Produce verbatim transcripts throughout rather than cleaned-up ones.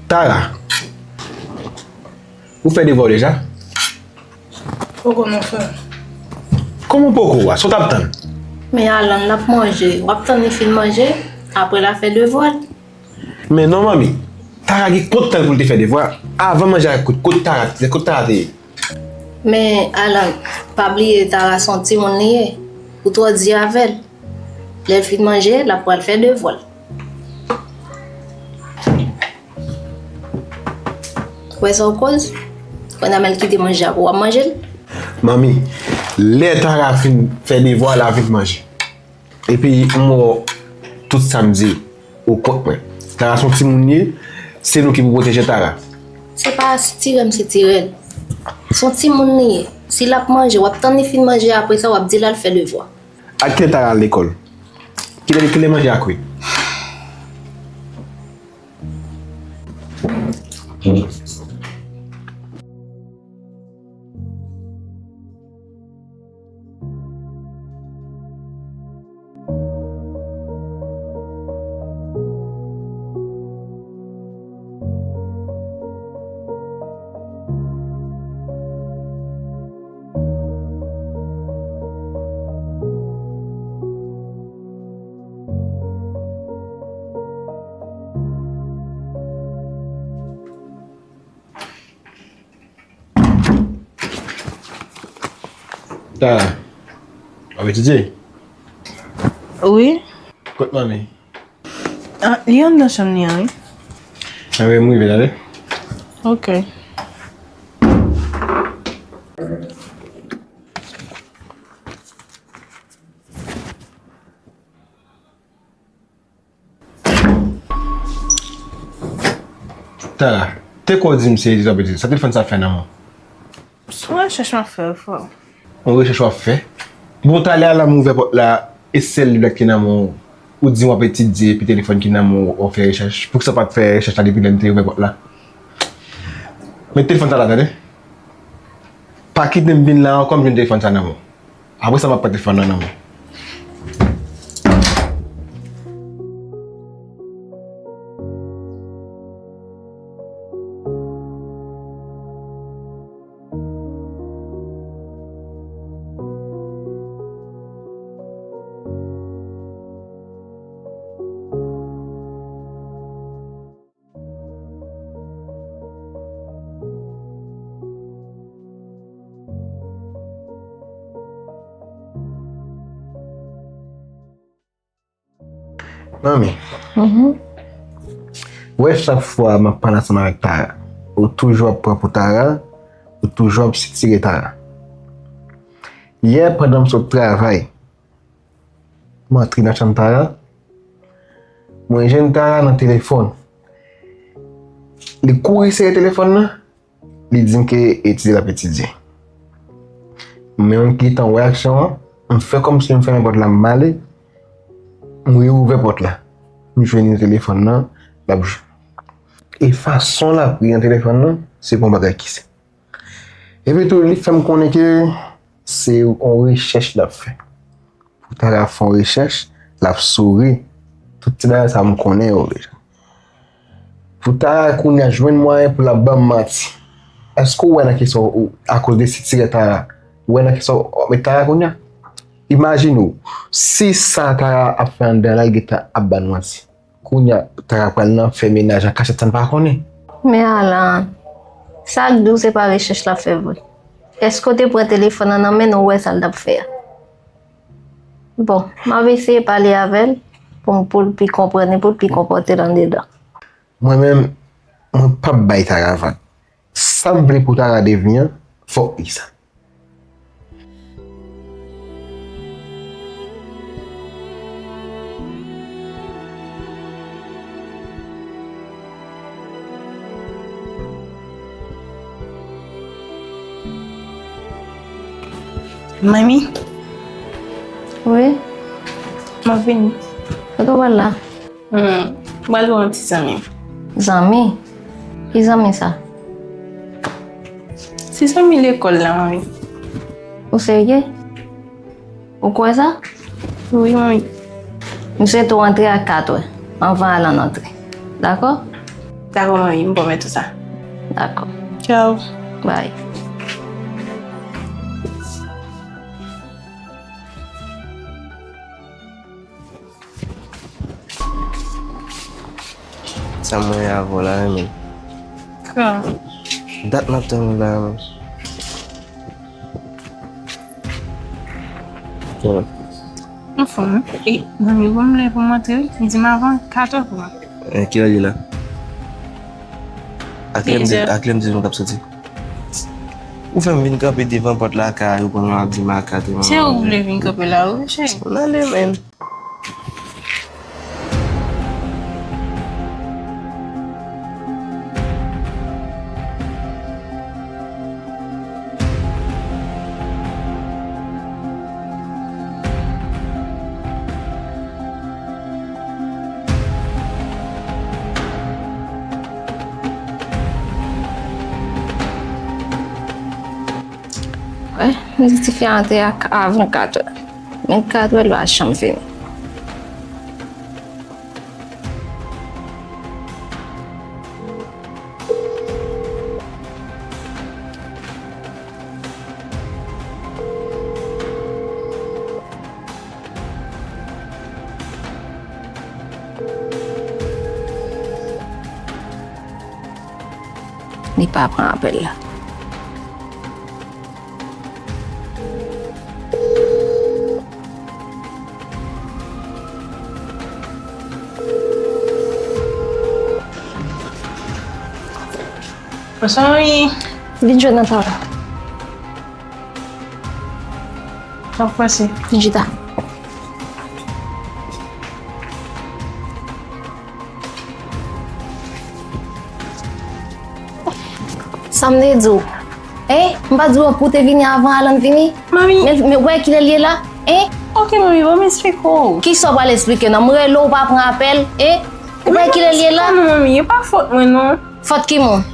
Tara, ou fè devwa w deja? Poko non, frè. Kòman poko a? Sa w t ap tann? Men Alan, l ap manje. W ap tann li fin manje, apre l a fè devwa l. Men non, manmi. Tara gen kontan pou l te fè devwa. Avan manje a kout, kote Tara, kote Tara te ye? Men Alan, pa bliye Tara se yon timoun li ye. Ou twò di avè l. Lè l fin manje, l ap pral fè devwa l. Ou wè sa w koz? Kònè a men l kite manje a pou w ap manje l. Manmi, lè Tara fin fè devwa l, l a vin manje. Epi m wè tout sa m di ou kont mwen. Tara se yon timoun li ye, se nou ki pou pwoteje Tara. Se pa tire m se tire l. Se yon timoun li ye. Si l ap manje, w ap tann li fin manje, apre sa w ap di l al fè devwa. Ak kilè Tara al lekòl? Kilè, kilè manje a kwit? Tara, w ap etidye? Wi. Kot manmi? Ah, li anndan chanm li an, wi. Anben, m rive, tande. Ok. Tara, te kwè w di m se etid w ap etidye. Sa telefòn sa ap fè nan men w? Se yon rechèch m ap fè wi, frè. Yon rechèch w ap fè? Bon, talè a la m ouvè pòt la, e sèl liv la ki nan men w. Ou di w ap etidye, epi telefòn ki nan men w, w ap fè rechèch. Poukisa w pa t fè rechèch la depi lè m te ouvè pòt la? Met telefòn sa la, tande. Pa kite m vin la ankò, m jwenn telefòn sa nan men w. Apre sa, m ap pran telefòn nan nan men w. Manmi, mhm, wè chak fwa m ap pale ansanm avèk Tara, ou toujou ap pran pou Tara, ou toujou ap sitire Tara. Yè, pandan m sot travay, m antre nan chanm Tara, mwen jwenn Tara nan telefòn. Li kouri sere telefòn nan, li di m ke etidye l ap etidye. Men mwen ki gentan wè aksyon an, m fè kòmsi m fèmen pòt la, m ale, m reouvè pòt la. M jwenn li nan telefòn nan, l ap jwe. E fason l ap ri nan telefòn nan, se pa yon bagay ki senp. Epi tou, li fè m konnen ke se yon rechèch l ap fè. Pou Tara fè yon rechèch, l ap souri. Tout ti bagay sa a, m konnen yo deja. Pou Tara kounye a jwenn mwayen pou l ap ban m manti. Èske w wè nan kesyon ou, akoz de sitirè Tara, ou wè nan kesyon w ap met Tara kounye a? Imajine w, si sa Tara ap fè anndan la, l gentan ap ba n manti. Kounye a, Tara pral nan fè mennaj an kachèt san n pa konnen. Men Alan, sa k di w se pa rechèch l ap fè vre? Èske w te pran telefòn nan nan men l, ou wè sa l t ap fè a? Bon, m ap eseye pale avè l pou m, pou l pi konprann e pou l pi konpòte l andedan. Mwen menm, mwen p ap bay Tara vag. Sa m vle pou Tara devni an, fòk li sa. Manmi? Wi? M ap vini. Kote w pral la? Hmm, m pral wè yon ti zanmi m. Zanmi? Ki zanmi sa? Ti zanmi lekòl la, manmi. Ou serye? Ou kwè sa? Wi, manmi. M swete w antre a kat è, anvan Alan antre. Dakò? Dakò, manmi, m pwomèt ou sa. Dakò. Tchao. Bye. Sa mwen avè w la, men. Kran. Dat m ap tann ou la, men. Kran. Anfen, e, manmi, bon, m lè pou m antre, wi. Li di m avan katòz pou m antre. E, kilè l ye la? A kilè m di, a kilè m di nou t ap soti? Ou fè m vin kanpe devan pòt lakay ou pandan w ap di m a katòz. Se ou vle vin kanpe la, wi, cheri. N ale, men. Wè, m di tifi a antre ak avan katòz. Men katòz lè a janm fini. Li pa pran apèl la. Bonswa, manmi. Vin jwenn nan travay. Sa w pase? Vin chita. Sa m te di w? Hein? M pa di w pou w te vini avan Alan vini? Manmi. Men, men wè kilè l ye la? Hein? Ok, manmi, ban m eksplike w. Kisa w pral eksplike non? M rele w, ou pa pran apèl, hein? Ou wè kilè l ye la? Non, manmi, e pa fòt mwen, non. Fòt ki moun?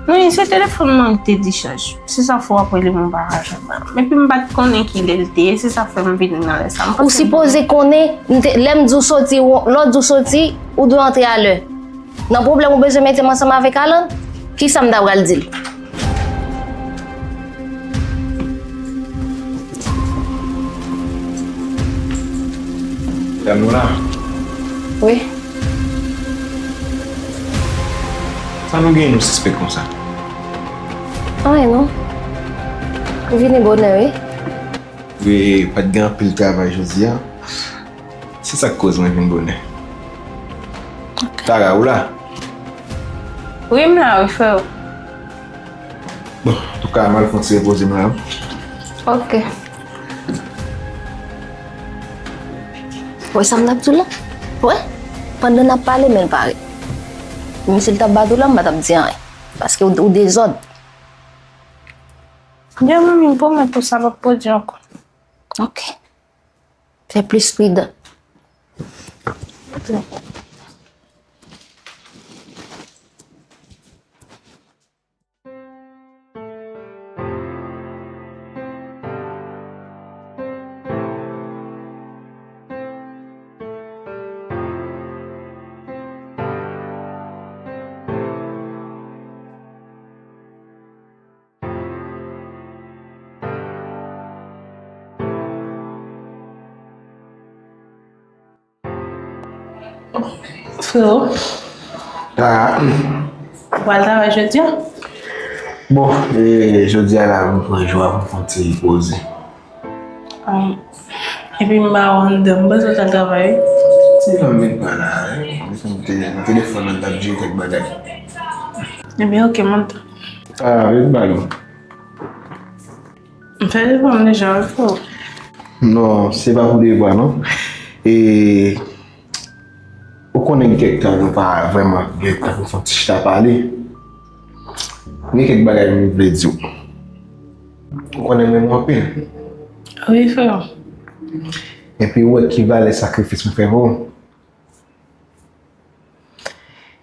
Non, se telefòn mwen ki te dichaj. Se sa fè w ap rele m, ou pa ka jwenn mwen. Epi m pa t konnen kilè l te ye, se sa fè m vin nan lè sa. M panse. Ou sipoze konnen, m te, lè m di w soti, w-, lè w di w soti, ou dwe antre alè. Nan pwoblèm ou bezwen mete m ansanm avèk Alan? Kisa m ta pral di l? Dam nou la? Wi. Sa nou genyen nou sispèk konsa? Anyen non. M vini bonè, wi. Wi, pa t gen anpil travay jodi a. Se sa k koz mwen vin bonè. Ok. Tara, ou la? Wi, m la, wi, frè. Bon, antouka, m al fè yon ti repoze m la. Ok. Wè sa m t ap di w la? Wè? Pandan n ap pale, men l pare. Men si l t ap bat ou la, m pa t ap di anyen. Paske ou, ou dezòd. Byen, manmi, m pwomèt ou sa p ap pwodui ankò. Ok. Fè plis pridan. Freo. Tara. Ou pral travay jodi a? Bon, e, jodi a la, m pran jou a pou m fè yon ti poze. Epi m pa wè anndan, m panse w t al travay, wi. Se nan men pa la, wi. M te, m te defann nan t ap jere kèk bagay. Ebyen, ok, m anndan. Ah, vin ba nou. M fè devwa m deja, wi, freo. Non, se pa pou devwa, non. E, ou konnen gen kèk tan nou pa vrèman gen tan pou fè yon ti chita pale. Gen kèk bagay m vle di w. Ou konnen m renmen w anpil. Wi, frè. Epi ou wè ki valè sakrifis m fè pou ou.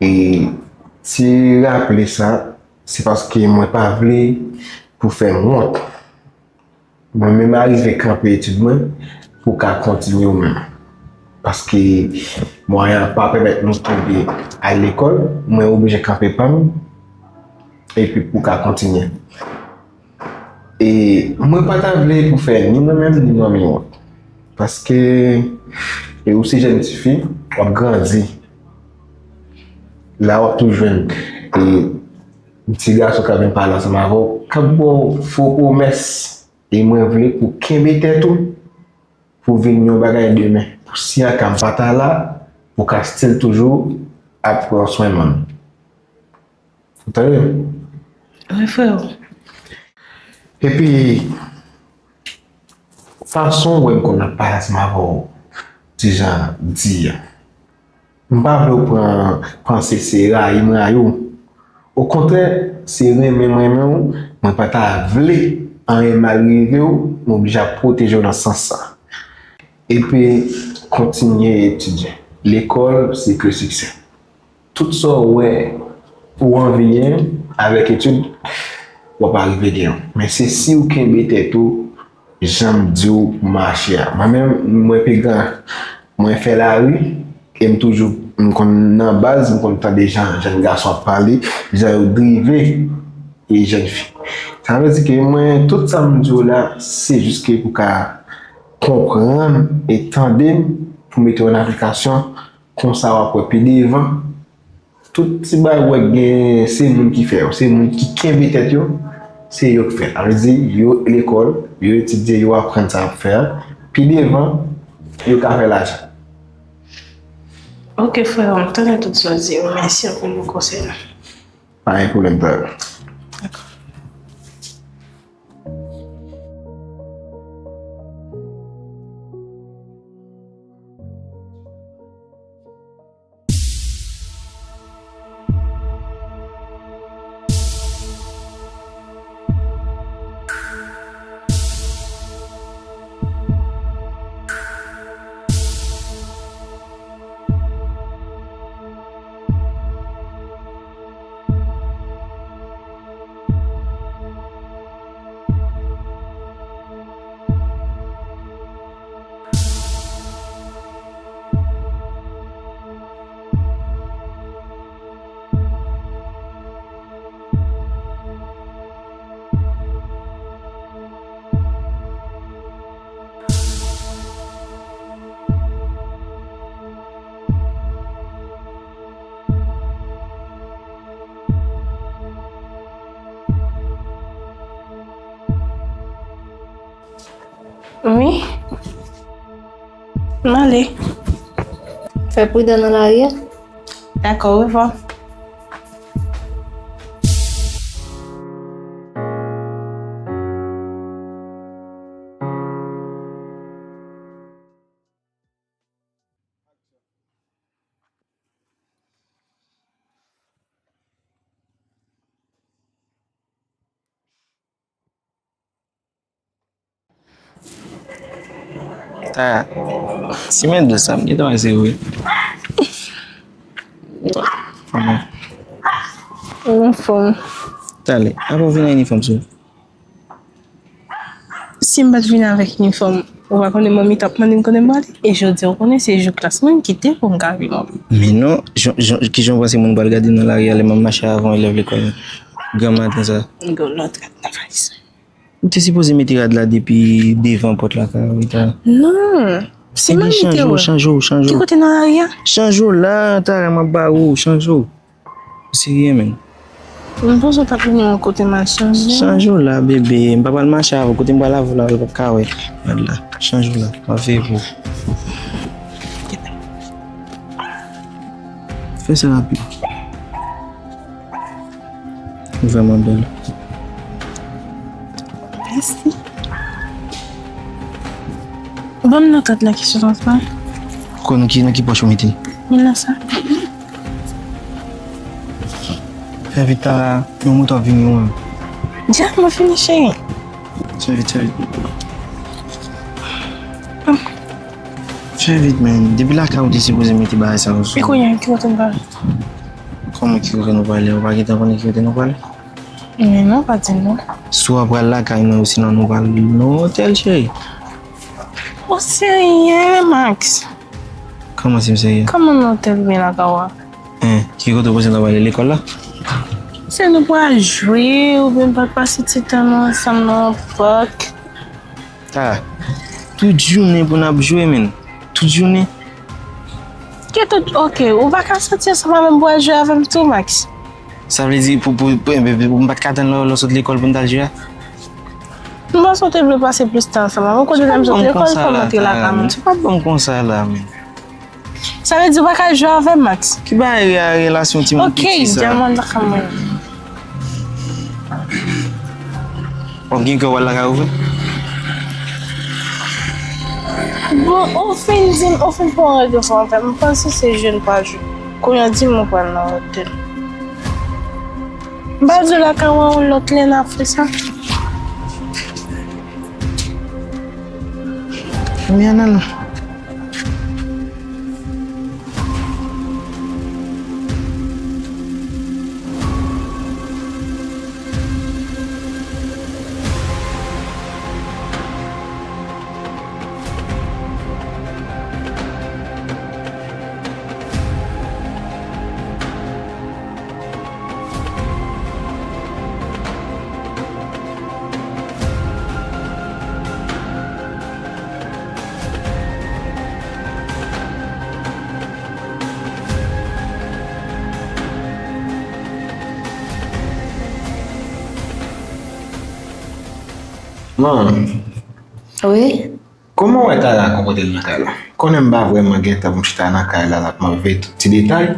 E ti raple sa, se paske mwen pa vle pou fè m wont. Mwen menm arive kanpe etid mwen pou ka kontinye ou menm. Paske mwayen an pa pèmèt nou tonbe al lekòl, mwen oblije kanpe pa m, epi pou ka kontinye. E mwen pa ta vle pou fè ni mwen menm, ni manmi wont. Paske, e ou se jèn tifi, w ap grandi. La w ap toujou jwenn, e, ti gason k ap vin pale ansanm avè w, k ap ba w fo pwomès. E mwen vle pou kenbe tèt ou, pou vin yon bagay demen. Pou si anka m pa ta la, pou ka still toujou ap pran swen mwen. Ou tande? Wi, frè. Epi, fason w wè m konn ap pale ansanm avè w, ti jan di a. M pa vle w pran, panse se rayi m rayi w. Okontrè, se renmen m renmen w, mwen pa ta vle anyen mal rive w, m oblije ap pwoteje w nan sans sa. Epi, kontinye etidye. Lekòl, se kle siksè. Tout sa w wè ou anvi gen, avèk etid, w ap arive gen yo. Men se si w kenbe tèt ou, jan m di w pou mache a. Mwen menm, mwen pi gran, mwen fè lari, e m toujou, m konn nan baz, m konn tande jan jèn gason ap pale, jan yo drive e jèn fi. Sa vle di ke mwen, tout sa m di w la, se jis ke pou ka konprann e tande m, pou mete yo an aplikasyon, konsa w ap wè pi devan. Tout ti bagay w wè gen, se moun ki fè yo, se moun ki kenbe tèt yo, se yo k fè. Sa vle di, yo lekòl, yo etidye, yo aprann sa y ap fè a. Pi devan, yo ka fè lajan. Ok, frè, m tande tout sa w di yo. Mèsi anpil pou konsèy la. Pa gen pwoblèm, frè. Dakò. Wi. M ale. Fè pridan nan lari a. Dakò, orevwa. Ah, si men dous sa, m gentan wè se ou wi. Kòman? Ou anfòm? Talè, apa w vin ak inifòm sou? Si m pa t vin avèk inifòm, ou pa konnen manmi t ap mande m kote m prale? E jodi a, ou konnen se jou klas mwen m kite pou m ka vini. Men non, jan, jan, kijan w panse moun pral gade m nan lari a lè m ap mache avè yon elèv lekòl granmaten sa? Gen yon lòt rad nan valiz mwen. Ou te sipoze mete rad la depi devan pòt la ka wè ta. Non, se manmi te wè. Chanje w, chanje w. Ki kote nan lari a? Chanje w la, Tara, m ap ba ou, chanje w. Ou serye, menm? M panse w t ap vini yon kote m al chanje. Chanje w la, bebe. M pa pral mache avè w. Kote m pral avè w la, ou p ap ka wè. Gad la. Chanje w la. M ap veye pou ou. Fè sa rapid. Ou vrèman bèl. Mèsi. Ban m nan kat la ki sou transpa. Kon nan ki, nan ki pòch ou mete l? Mil nan sa. Fè vit, Tara, yon moto ap vini ou menm. Djak, mwen fini, cheri. Fè vit, fè vit. Fè vit, men. Depi lakay ou te sipoze mete bagay sa yo sou. E kounye a, ki kote m pral? Kòman ki kote nou prale? Ou pa gentan konnen ki kote nou prale? Men non, pa di m non. Swa pral lakay mwen, osinon nou pral nan otèl, cheri. Ou serye, Max? Kòman si m serye? Kòman nan otèl oubyen lakay ou a? Hein, ki kote w panse n ap ale, lekòl la? Se nou pral jwe, oubyen n pral pase ti tan nou ansanm nan yon pak? Ah, tout jounen pou n ap jwe, menn. Tout jounen. Ki tout, ok, ou pa ka soti ansanm avè m pou al jwe avè m tou, Max? Sa vle di pou, pou, pou, pou, pou m pa t ka tann lè, lè w sot lekòl pou n t al jwe a? M panse w te vle pase plis tan ansanm avè m. Kote lè m sot lekòl, fò m antre lakay mwen. Sa pa bon konsa la, menn. Sa vle di ou pa ka jwe avè m, Max? Ki bagay re-, relasyon timoun piti sa? Ok, djòl mwen lakay mwen. W ap gen kè w al lakay ou vre? Bon, ou fin di m, ou fin pran randevou avè m. M panse se jwe n pral jwe. Kounye a di m ou pral nan otèl. M pral jwe lakay ou an yon lòt lè n ap fè sa. Mwen nan. Man, wi? Kòman w wè Tara konpòte l nan kay la? Konnen m pa vrèman gen tan pou m chita nan kay la, l ap mande tout ti detay.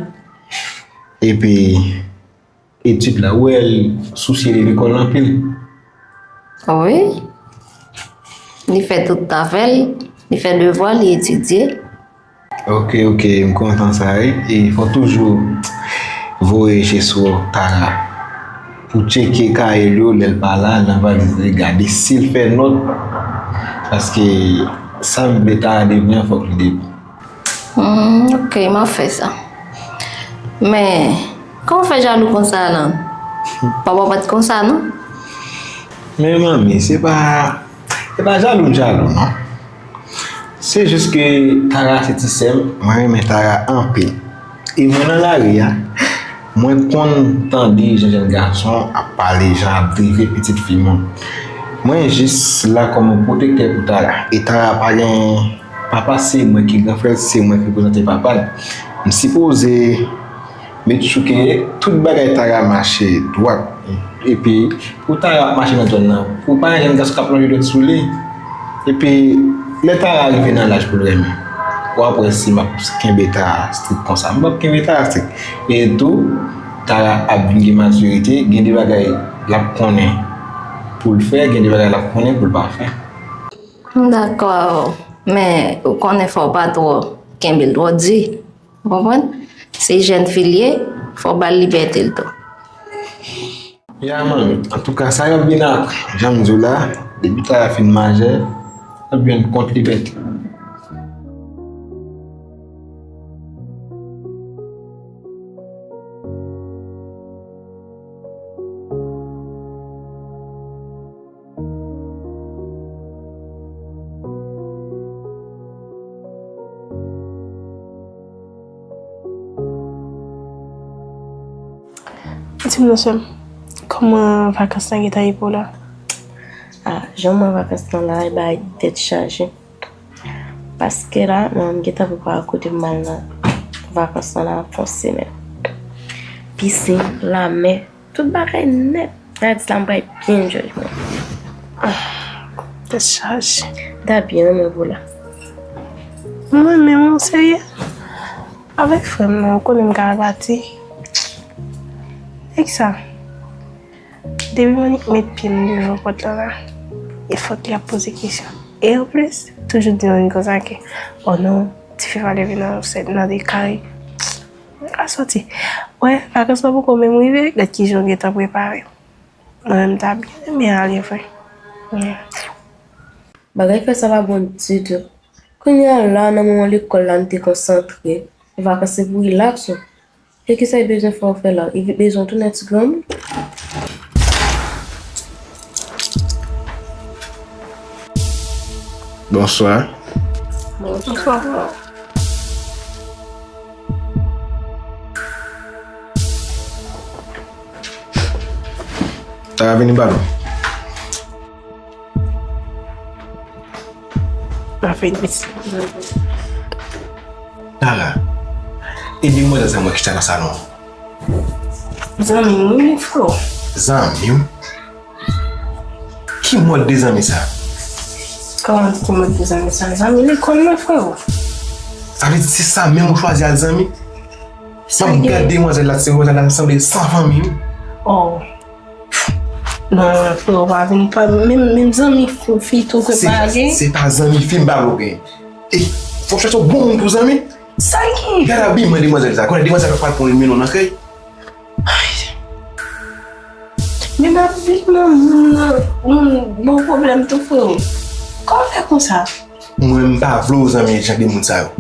Epi, etid la, ou wè l sousye de lekòl anpil? Wi. Li fè tout zafè l, li fè devwa, li etidye. Ok, ok, m kontan sa, wi. E fò toujou voye je sou Tara. Pou tcheke kaye l yo, lè l pa la, nan valiz li, gade si l fè nòt. Paske sa m vle Tara devni an, fòk li devni. Hmm, ok, m ap fè sa. Men, kòman w fè jalou konsa la? Papa w pa t konsa, non? Men manmi, se pa, se pa jalou m jalou, non. Se jis ke Tara se ti sè m, mwen renmen Tara anpil. E mwen nan lari a, mwen konn tande jan jèn gason ap pale, jan ap drive pitit fi moun. Mwen jis la kòm yon pwotektè pou Tara. E Tara pa gen papa, se mwen ki gran frè l, se mwen ki reprezante papa l. M sipoze make sure ke tout bagay Tara mache dwat. Epi, pou Tara ap mache nan zòn nan, pou pa gen jèn gason k ap lonje dwèt sou li. Epi, lè Tara rive nan laj pou l renmen, w ap wè si m ap kenbe Tara strik konsa. M p ap kenbe Tara strik. E tou, Tara ap vin gen matirite, gen de bagay l ap konnen pou l fè, gen de bagay l ap konnen pou l pa fè. M dakò, men ou konnen fò w pa twò kenbe l twò di. Ou konprann? Se jèn fi l ye, fò w ba l libète l tou. Ya, manmi. Antouka, sa y ap vin apre. Jan m di w la, depi Tara fin majè, l ap jwenn kont libète. Di m non, sè m, kòman vakans lan gentan ye pou w la? Ah, jan mwen vakans lan la, e bay tèt chaje. Paske la, mwen, m gentan prepare kote m al nan vakans lan la, fè yon semèn. Pisin, lamè, tout bagay nèt. Sa di la m pral byen enjoy mwen. Ah, tèt chaje. M ta byen renmen w la. Mwen menm, ou serye? Avèk frè m nan, ou konnen m ka pati. Èk sa? Depi m annik met pye m devan pòt la la, e fòk li ap poze kesyon. E anplis, toujou di moun konsa ke, o non, tifi pa leve nan sèt nan de kay. Mwen ka soti. Wè, vakans lan poko menm rive, gad kijan w gentan prepare. Mwen menm ta byen renmen ale vre. Bagay fè sa pa bon ditou. Kounye a la, nan moman lekòl la, nou te konsantre. Vakans se pou rilaks ou. E kisa li bezwen fè w fè la? Li bezwen w tounen ti granmoun? Bonswa. Bonswa. Tara, vini ba nou. M ap vini. Tara, e demwazèl sa mwen ki chita nan salon an? Zanmi m, wi, freo. Zanmi w? Ki mòd de zanmi sa? Kòman ki mòd de zanmi sa? Zanmi lekòl mwen, freo. Sa vle di se sa menm ou chwazi al zanmi? M ap gade demwazèl la, se demwazèl la sanble san fanmi, wi. Oh. Non, freo, pa vin pa, menm, menm zanmi fi tou ke pa gen. Se pa zanmi fi m pa vle w gen. E, fò w chèche yon bon moun pou zanmi. Sa gen? Gade abiman demwazèl sa. Konnen demwazèl la pral pran yon melon nan krèy. Men abiman moun nan, moun bon pwoblèm tou, freo. Kòman fè konsa? Mwen, m pa vle w zanmi jan de moun sa yo.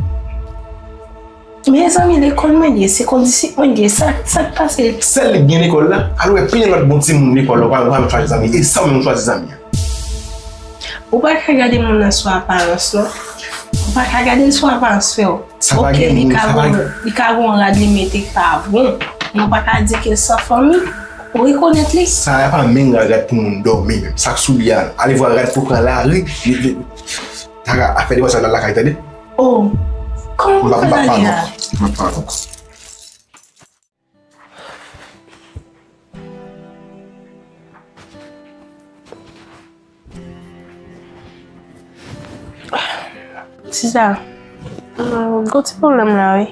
Men zanmi lekòl mwen ye, se kondisip mwen ye, sa, sa k pase? Sèl li k gen lekòl la, al wè plen lòt bon timoun lekòl la, ou pa, ou pa menm chwazi zanmi, e sa w menm chwazi zanmi an. Ou pa ka gade moun nan sou aparans, non. Ou pa ka gade l sou aparans, freo. Sa pa gen moun, sa pa gen. Li ka gon rad li mete k pa bon, men ou pa ka di ke l san fanmi. Ou rekonèt li? Sa a pa menm rad pou moun dòmi menm. Sa k sou li a, alevwa rad pou pran lari, li, li, Tara, afè demwazèl la lakay, tande? Oh, kòman pou fè l ale a? M ap pale ankò. Sista, m gon ti pwoblèm la, wi.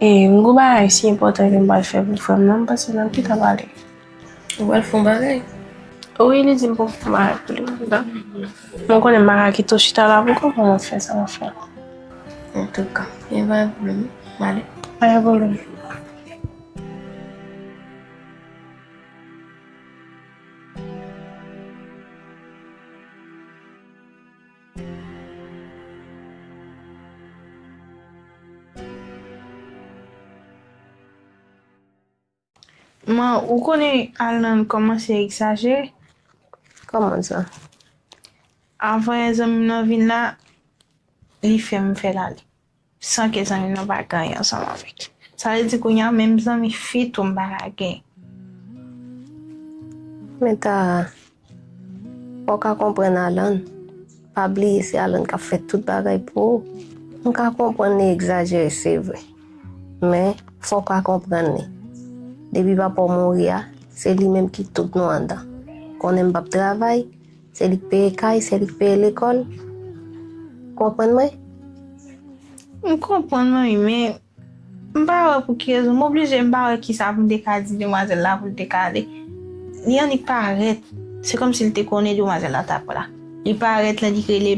E m gon bagay si enpòtan ke m pral fè pou frè m nan, m panse n ap pita pale. Ou pral fè yon bagay? Wi, li di m pou m fè yon bagay pou li. Mwen konnen m pa ka kite w chita la pou kòman m ap fè sa m ap fè. Antouka, e pa gen pwoblèm, m ale. Pa gen pwoblèm. Man, ou konnen Alan kòmanse egzajere. Kòman sa? Avan zanmi m nan vin la, li fè m fè l ale. San ke zanmi m nan pa gen anyen ansanm avèk. Sa vle di kounye a, menm zanmi fi tou m pa ka gen. Men Tara, fò w ka konprann Alan. Pa bliye se Alan k ap fè tout bagay pou ou. M ka konprann li egzajere, se vre. Men, fò w ka konprann li. Depi papa w mouri a, se li menm ki tout nou anndan. Konnen m p ap travay, se li k peye kay, se li k peye lekòl. Konprann mwen? M konprann, manmi, men m pa wè pou ki rezon. M oblije, m pa wè kisa pou m te ka di demwazèl la pou l te ka ale. Li annik parèt. Se kòmsi l te konnen demwazèl la t ap la. Li parèt la, li rele,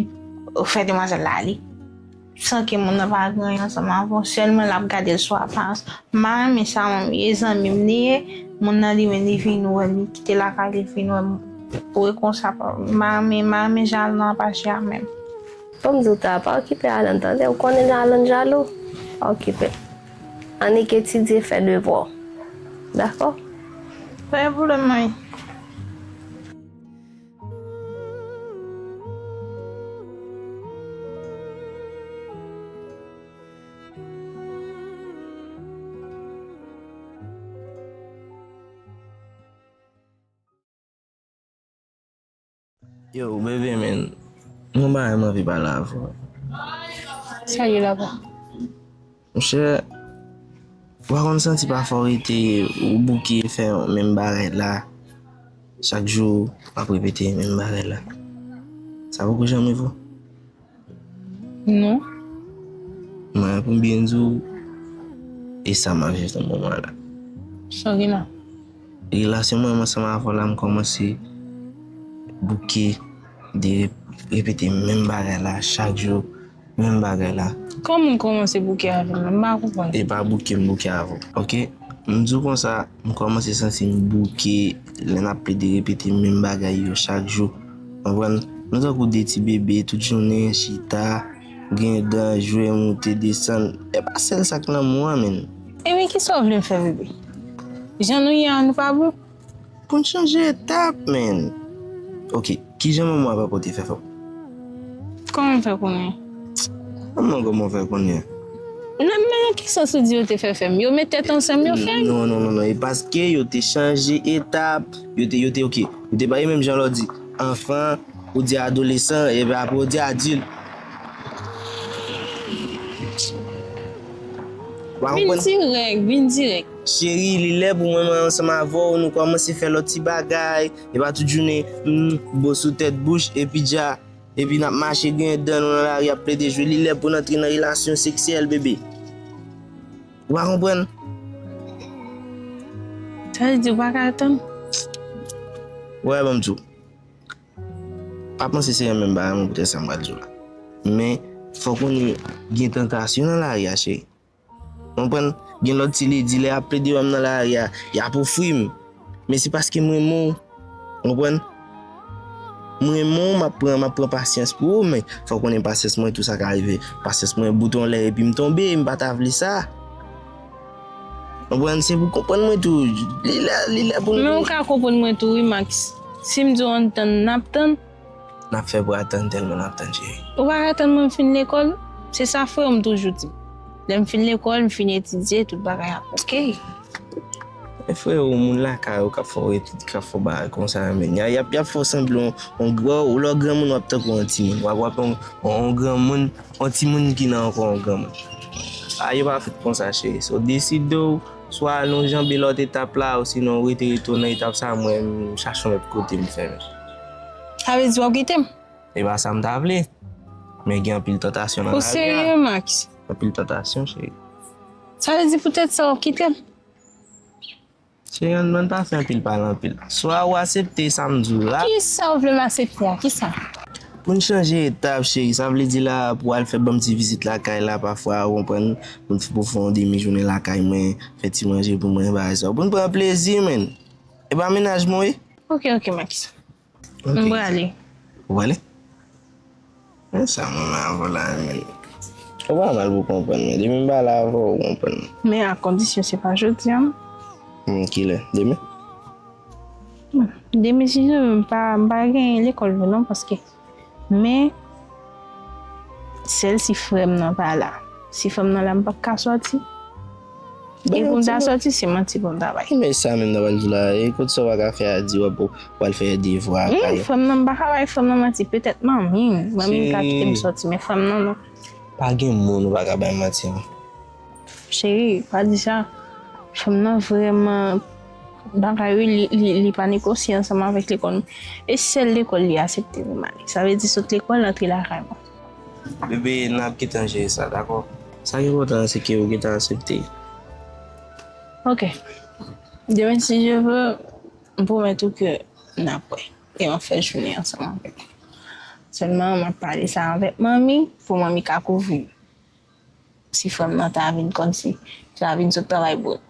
fè demwazèl la ale. San ke moun nan pa gen anyen ansanm avè w, sèlman l ap gade l sou aparans. M pa renmen sa, manmi. E zanmi m li ye, moun nan li menm li vin wè m, li kite lakay li vin wè m. Ou wè konsa, m pa renmen, m pa renmen jan Alan ap aji a menm. Ban m di w Tara, pa okipe Alan, tande? Ou konnen Alan jalou. Pa okipe l. Annik etidye, fè devwa w. Dakò? Pa gen pwoblèm, manmi. Yo, bebe, men, mwen pa renmen anvi pale avè w. Sa ye la, pa? Monchè, ou pa konn santi pafwa w rete, ou bouke fè menm bagay la. Chak jou, w ap repete menm bagay la. Sa poko janm rive w? Non. Mwen, pou m byen di w, e sa m ap viv nan moman la. Sa w gen la? Relasyon mwen ansanm avè w la, m kòmanse bouke de rep-, repete menm bagay la chak jou, menm bagay la. Kòman w kòmanse bouke avè m la? M pa konprann. E pa bouke m bouke avè w, oke? M di w konsa, m kòmanse santi m bouke lè n ap plede repete menm bagay yo chak jou. Konprann? Nou tankou de ti bebe, tout jounen chita, griyen dan, jwe, moute, desann. E pa sèl sa k nan mou a, menn. Ebyen, kisa w vle m fè, bebe? Jan nou ye a, nou pa bon? Pou n chanje etap, menn. Oke, kijan manman w ap rakonte fè fè w? Kòman w fè konnen? Kòman, kòman w fè konnen? Nan, men Ki sans ou di yo te fè fè m? Yo met tèt ansanm, yo fè m. Non, non, non, non. E paske yo te chanje etap. Yo te, yo te, oke. Yo te pa, e menm jan lè w di anfan, ou di adolesan, epi apre ou di adilt. Ou pa konprann? Vin dirèk, vin dirèk. Cheri, li lè pou mwen, mwen ansanm avè w, nou kòmanse fè lòt ti bagay. E pa tout jounen, hmm, bo sou tèt bouch, epi dja. Epi n ap mache griyen dan nou nan lari ap plede jwe. Li lè pou n antre nan relasyon seksyèl, bebe. Ou pa konprann? Sa vle di ou pa ka atann? Wè, ban m di w. Pa panse se renmen m pa renmen w poutèt sa m pral di w la. Men, fò w konnen gen tantasyon nan lari a, cheri. Konprann? Gen lòt ti ledi, lè y ap plede wè m nan lari a, y ap ofri m. Men se paske m renmen w. Konprann? M renmen w, m ap pran, m ap pran pasyans pou ou, men fò w konnen pasyans mwen, tou sa ka rive. Pasyans mwen bout yon lè epi m tonbe, m pa ta vle sa. Konprann? Se pou konprann mwen tou. Li lè, li lè pou nou. Men ou ka konprann mwen tou, wi, Max. Si m di w ann tann, n ap tann. N ap fè pou atann tèlman n ap tann, cheri. Ou pa ka tann mwen fin lekòl? Se sa frè w m toujou di m. Lè m fin lekòl, m fin etidye, tout bagay ap oke. Men frè ou, moun lakay ou k ap fè w etid, k ap fè w bagay konsa, men y a, y ap, y ap fè w sanble yon, yon gran, ou lè w granmoun w ap tankou yon timoun. W ap, w ap yon, yon, yon granmoun, yon timoun ki nan ankò yon granmoun. A, yo pa fèt konsa, cheri. So, deside w, swa al yon janbe lòt etap la, osinon rete, rete w nan etap sa, mwen, m chache yon lòt kote m fèmen. Sa vle di w ap kite m? E pa sa m ta vle. Men gen anpil tantasyon nan lavi a. Ou serye, Max? Anpil tantasyon, cheri. Sa vle di poutèt sa w ap kite m? Cheri, ann, ann pa fè anpil pale anpil. Swa ou aksepte sa m di w la. Kisa w vle m aksepte a? Kisa? Pou n chanje etap, cheri. Sa vle di la, pou w al fè ban m ti vizit lakay la, pafwa, ou konprann, pou n, pou fè yon demi jounen lakay mwen, fè ti manje pou mwen, bagay sa. Pou n pran plezi, menn. E pa mennaj mwen, wi. Oke, oke, Max. Ok. M prale. Ou prale? Men sa mwen avè w la, men. Ou pa mal pou konprann, men depi m pa la avè w, ou konprann. Men a kondisyon se pa jodi a, non. Hmm, kilè? Demen? Bon, demen si Dye vle, m pa, m pa gen lekòl vre non, paske, men, sèl si frè m nan pa la. Si frè m nan la, m p ap ka sòti. E pou m ta sòti, se manti pou m ta bay. Men sa menm nan pral di la, e kote sa w pa ka fè a di w ap, w al fè devwa a kay. Frè m nan, m pa ka bay frè m nan manti, petèt manmi m. Manmi m ka kite m sòti, men frè m nan, non. Pa gen moun ou pa ka bay manti, non. Cheri, pa di sa. Frè m nan vrèman bagay wi, li, li, li pa negosye ansanm avèk lekòl. E sèl lekòl li aksepte pou m ale. Sa vle di sot lekòl, antre lakay mwen. Bebe, n ap gentan jere sa, dakò? Sa ki enpòtan an, se ke ou gentan aksepte. Ok. Demen, si Dye vle, m pwomèt ou ke n ap wè. E m ap fè jounen ansanm avèk ou. Sèlman, m ap pale sa avèk manmi, pou manmi ka kouvri m. Si frè m nan ta vin kòmsi, ta vin sot travay bout.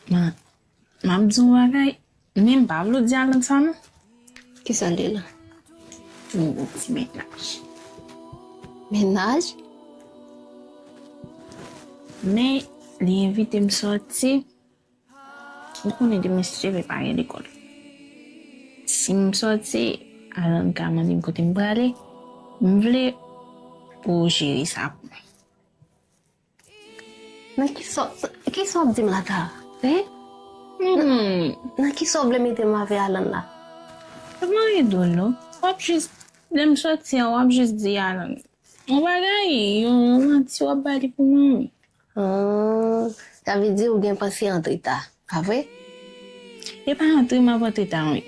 Ma, m ap di w yon bagay, men m pa vle w di Alan sa non. Kisa l ye la? Yon ti mennaj. Mennaj? Men, li envite m sòti. Ou konnen demen si Dye vle pa gen lekòl. Si m sòti, Alan ka mande m kote m prale. M vle pou w jere sa pou mwen. Nan kisa, kisa w ap di m la, Tara? Hein? Nan, nan kisa w vle mete m avè Alan la? Mwen ede w non. W ap jis, lè m sòti an, w ap jis di Alan. Yon bagay, yon, yon manti w ap ba li pou mwen, wi. Ah, sa vle di ou gen panse antre ta, pa vre? E pa antre m ap antre ta, wi.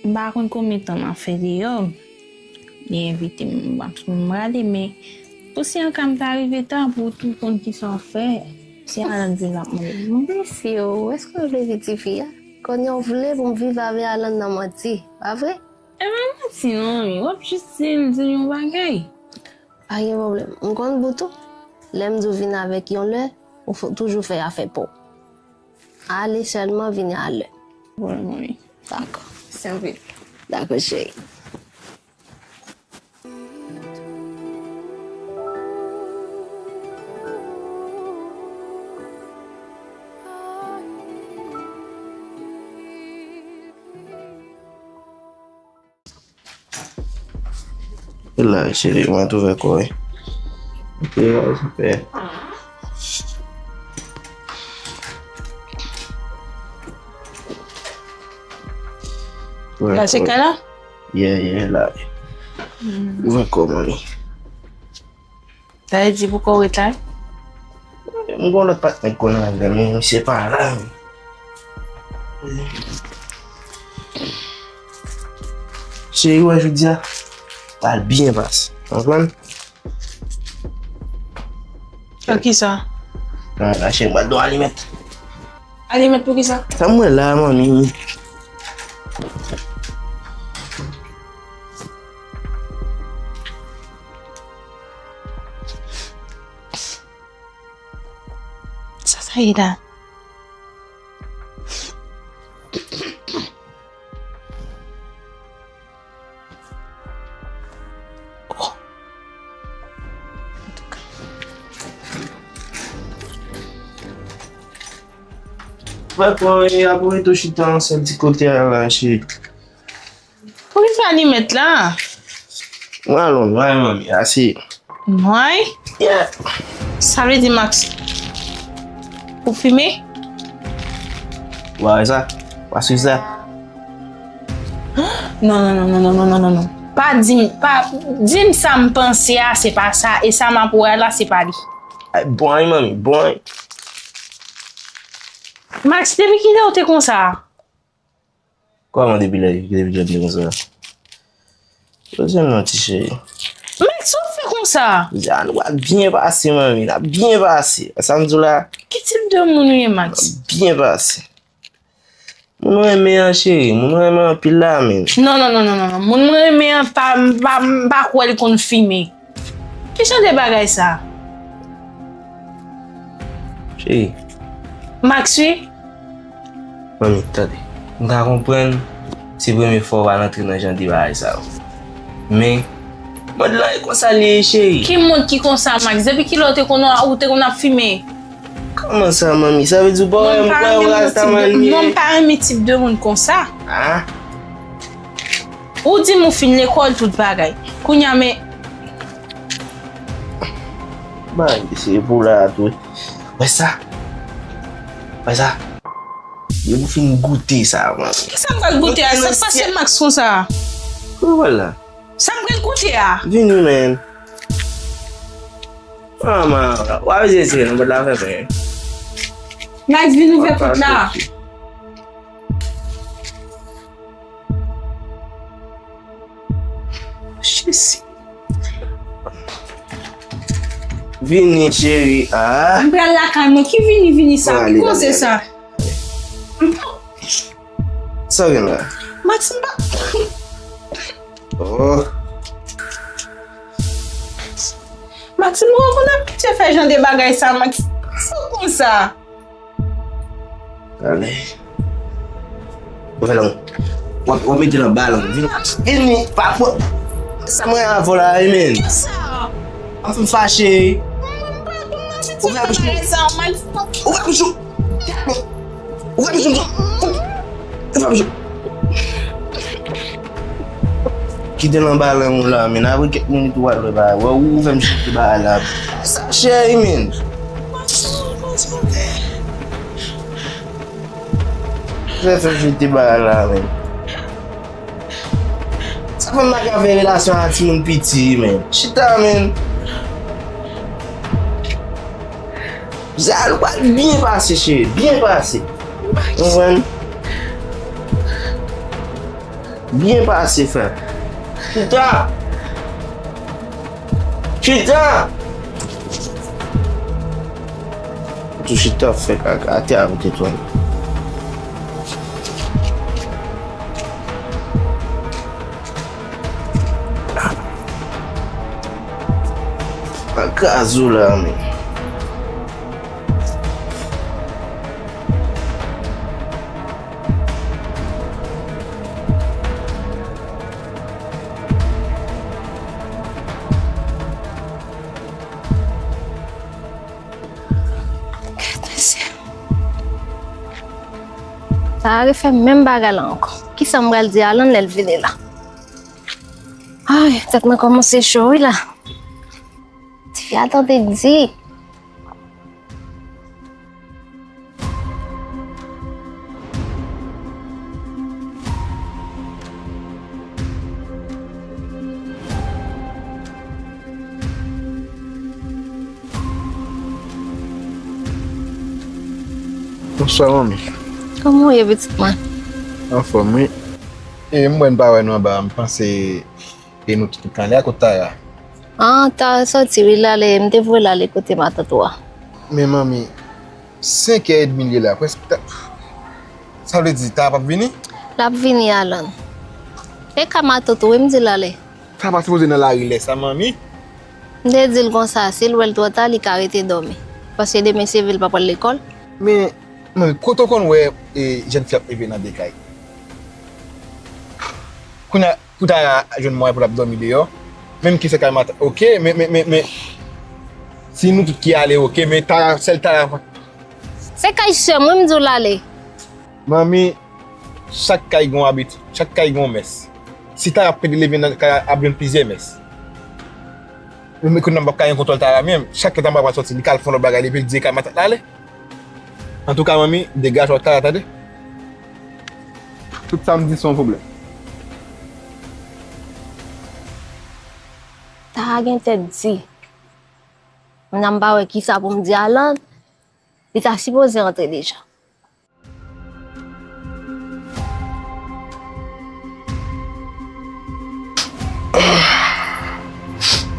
M pa konn konbyen tan m ap fè deyò. Li envite m, m ap, m prale, men pou si an ka m ta rive ta, pou ou tou konn kisa w fè. Si Alan vin l ap mande m. Mesye o, èske w vle vin tifi a? Kounye a w vle pou m viv avè Alan nan manti, pa vre? E pa manti non, wi. W ap jis di l, di l yon bagay. Pa gen pwoblèm. M konn bout ou. Lè m di w vin avèk yon lè, ou fò toujou fè afè pa w. Ale sèlman, vini alè. Bon, wi. Dakò. Mèsi anpil. Dakò, cheri. La, cheri, mwen tou fè kò, wi. Ok, la, se fè. La, se kay la? Yeah, yeah, la. Ouvè kò, manmi. Sa vle di pou kò w ret la? M gon lòt patnè k konn al la, men misye pa la. Cheri, wè jodi a, pral byen pase. Konprann? Pou kisa? Nan, la cheri, m pral don alimèt. Alimèt pou kisa? Sa m wè la, manmi. Sa sa ye la? Antouka. Fè kò, e apre tou chita yon sèl ti kote a la, cheri. Poukisa li met la? Mwen alon, mwen, manmi, ase. Mwen? Yeah. Sa vle di, Max, ou fimen? Ou pa wè sa? Ou pa swiv sa? Non, non, non. Pa di m, pa, di m sa m panse a, se pa sa, e sa m ap wè a la, se pa li. Ay, bon, ay, manmi, bon, ay. Max, depi kilè ou te konsa? Kòman depi lè, depi lè m te konsa? Poze m non, ti cheri. Max, sa w fè konsa? Jan, nou ap byen pase, manmi, n ap byen pase. Sa m di w la? Ki tip de moun ou ye, Max? N ap byen pase. Moun ou renmen an, cheri, moun ou renmen anpil la, men. Non, non, non, non, non, non. Moun mwen renmen an, pa, m pa, m pa kwè l konn fimen. Ki jan de bagay sa? Cheri. Max, wi. Manmi, tande. M ka konprann se premye fwa w al antre nan jan de bagay sa yo. Men, mond lan e konsa li ye, cheri. Ki mond ki konsa, Max? Depi kilè w te konn, ou te konn ap fimen? Kòman sa, manmi? Sa vle di w pa wè m, pa wè w Rastaman li ye? Non, m pa renmen tip de moun konsa. Ah? Ou di m ou fin lekòl, tout bagay. Kounya, men. Bagay se pou la tou. Wè sa? Wè sa? Depi w fin goute sa, manmi. Kisa m pral goute a? Sa k pase Max konsa? Ou wè la? Sa m pral goute a? Vini, man. Manman, w ap eseye tire nan bòt la, fè pen. Max, vin ouvè pòt la. Jezi. Vini, cheri. Ah. M pral lakay mwen. Ki vini, vini sa? Ki koze sa? Sa gen la? Max, m pa. Oh. Max, m pa konn abitye fè jan de bagay sa, Max. Fò konsa. Ale. Ou fè lang. W ap, w ap mete nan balan. Vin, vin, pa pran. Sa mwen avè w la, wi, men. Kisa? W ap fè m fache, wi. Ou fè bouch mwen. Ou fè bouch ou. Ou fè bouch ou. Ou fè bouch ou. Ou fè bouch ou. Kite nan balan ou la, men. Apre kèk minit ou al wè bagay. Wè ou fè m chite bagay la. Sa chè, wi, men. Fè fè jete bagay la, men. Sa fè m pa ka fè relasyon ak timoun piti, men. Chita, men. Zan, ou pral byen pase, cheri. Byen pase. Konprann? Byen pase, frè. Chita! Chita! Ou tou chita ap fè kaka atè avèk etwal. Kaka zo la, men. Gad mesye. Sa a refè menm bagay la ankò. Kisa m pral di Alan lè l vini la? Ay, tèt mwen kòmanse cho wi la. Tifi a tande di. Bonswa, manmi. Kòman w ye, pitit mwen? Anfòm, wi. E m wè n pa wè nou anba a, m panse e nou tout kanpe a kot Tara. Ah, Tara sòti, wi, l ale, m te voye l ale kote matant ou a. Men manmi, senk è edmi l ye la, prèske ta-, sa vle di Tara p ap vini? L ap vini, Alan. E ka matant ou, wi, m di l ale. Tara pa sipoze nan lari lè sa, manmi. M te di l konsa, si l wè l twò ta, li ka rete dòmi. Paske demen se vre l pa pral lekòl. Men, manmi, kote w konn wè, e, jèn fi ap leve nan de kay? Kounye a, pou Tara jwenn mwayen pou l ap dòmi deyò. Menm ki se kay matant, oke, men, men, men, men, si nou tout ki ale, oke, men Tara, sèl Tara. Se kay sè m, wi, m di w l ale. Manmi, chak kay gen yon abitid, chak kay gen yon mès. Si Tara ap pede leve nan kay la, ap jwenn plizyè mès. Men kounye a m p ap ka gen kontwòl Tara menm. Chak lè Tara pral sòti, li ka al fè yon lòt bagay, li pral di e kay matant l ale. Antouka, manmi, degaje w ak Tara, tande? Tout sa m di se yon pwoblèm. Tara gen tèt di. Kounye a m pa wè kisa pou m di Alan. Li ta sipoze antre deja.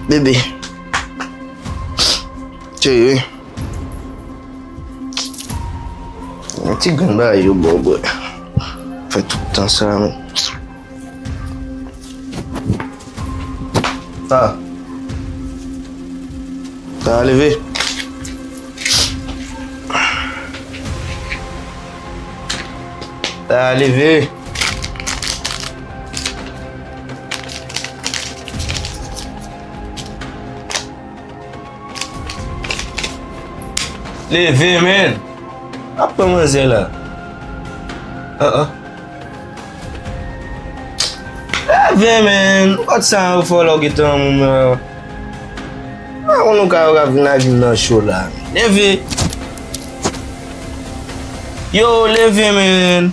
Bebe. Cheri. Yon ti grenn bagay yo ba w bwè. Fè tout tan sa, men. Tara. Tara, leve. Tara, leve. Leve, men. Ap pran manzè la. Ah, ah. Leve, men. Kot sa yo fè w la w gentan moun la? Ah, ou nou ka yo ka vin ak vin nan cho la. Leve. Yo, leve, men.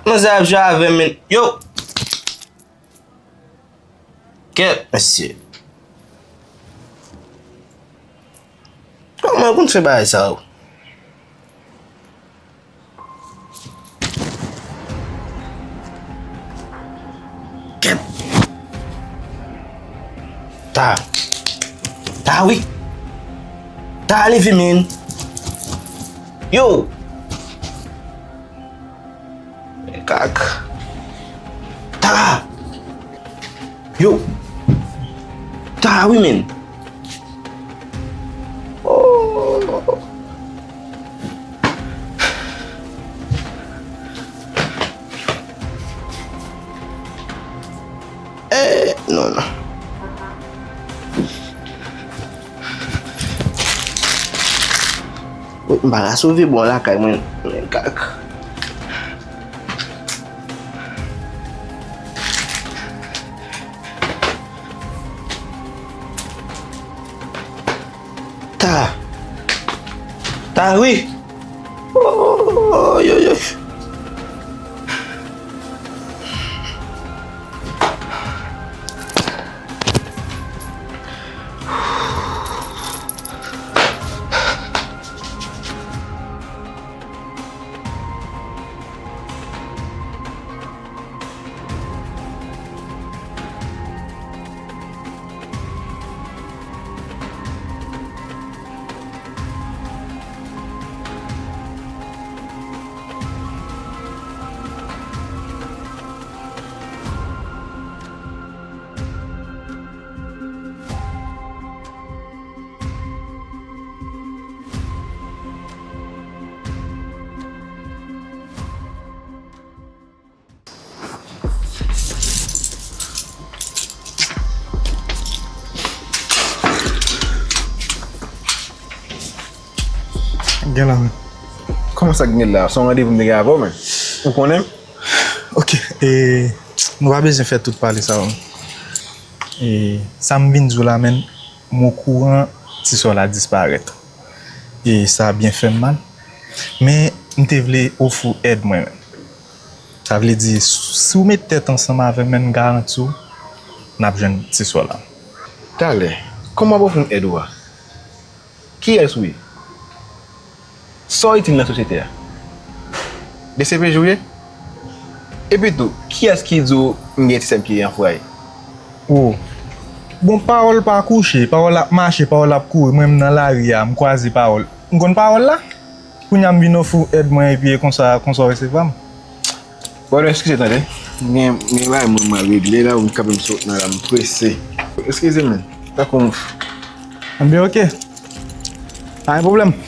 Manzè ap jwe avè m, men. Yo. Kèt, mesye. Kòman yo konn fè bagay sa yo? Kèt. Tara. Tara, wi. Tara, leve, men. Yo. Kak. Tara! Yo! Tara, wi, men! Oh! Eh, non, non. Wi, m pa ka sove bò lakay mwen, men kak. Tara. Tara, wi. Oy, oy, oy. Gen la, men. Kòman sa k gen la? Se yon randevou m te gen avè w, men. Ou konnen m? Ok, e, Nou pa bezwen fè tout pale sa yo. E sa m vin di w la, menn, m okouran ti sè w la disparèt. E sa byen fè m mal. Men, m te vle ofri w èd mwen, menn. Sa vle di, si w met tèt ansanm avè m, menn, m garanti w, n ap jwenn ti sè w la. Talè, kòman w ap ofri m èd ou a? Kiyès ou ye? Sa w itil nan sosyete a? D C P J ou ye? Epi tou, kiyès ki di w m gen ti sè m ki anfwaye? O. Bon, pawòl pa kouche, pawòl ap mache, pawòl ap kouri. Mwen, m nan lari a, m kwaze pawòl. M konn pawòl la. Kounye a m vin ofri w èd mwen epi e konsa, konsa w resevwa m. Brother, eskize tande. Gen, gen bagay mwen m al regle la, ou kanpe m sot nan la, m prese. Eskize, men. Tankou m. Anben, oke. Pa gen pwoblèm.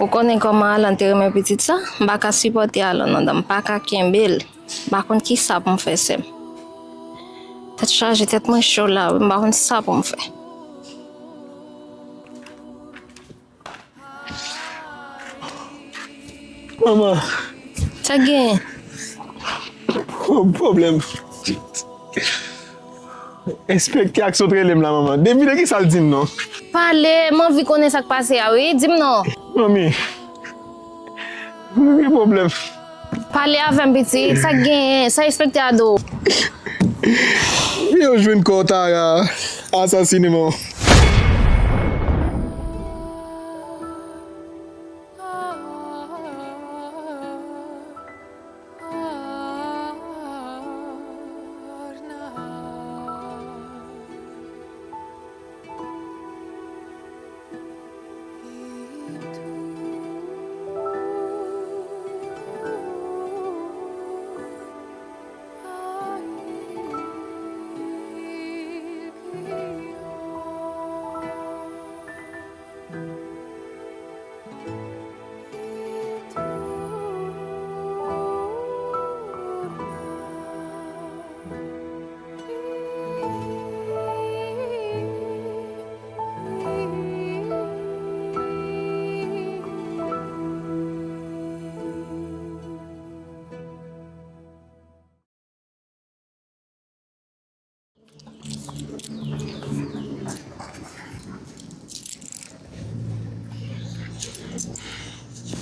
Ou konnen kòman Alan te renmen pitit sa? M pa ka sipòte Alan non, m pa ka kenbe l. M pa konn kisa pou m fè, sè m. Tèt chaje, tèt mwen cho la wi, m pa konn sa pou m fè. Manman. Sa k genyen? Pwoblèm. Enspektè ak sot rele m la, manman. Devine kisa l di m non. Pale, m anvi konnen sa k pase a wi. Di m non. Manmi. Mwen gen pwoblèm. Pale avè m, pitit. Sa k genyen? Sa enspektè a di w? Yo jwenn kò Tara asasine man.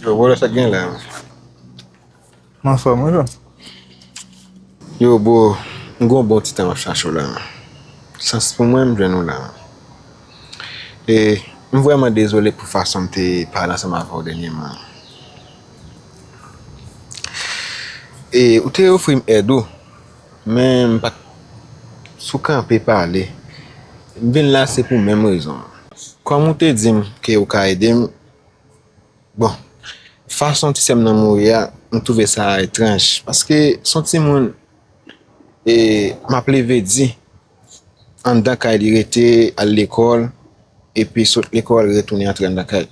Yo, bro, sa k gen la? M anfòm, wi, bro. Yo, bro, m gon bon ti tan m ap chache w la. Chans pou mwen, m jwenn ou la. E m vrèman dezole pou fason m te pale ansanm avè w dènyèman. E ou te ofri m èd ou, men m pa t sou kanpe pale. M vin la se pou menm rezon an. Kòm ou te di m ke ou ka ede m, bon, fason ti sè m nan mouri a, m twouve sa etranj. Paske s on timoun, e, m ap leve di, anndan kay li rete, al lekòl, epi sot lekòl, retounen antre anndan kay.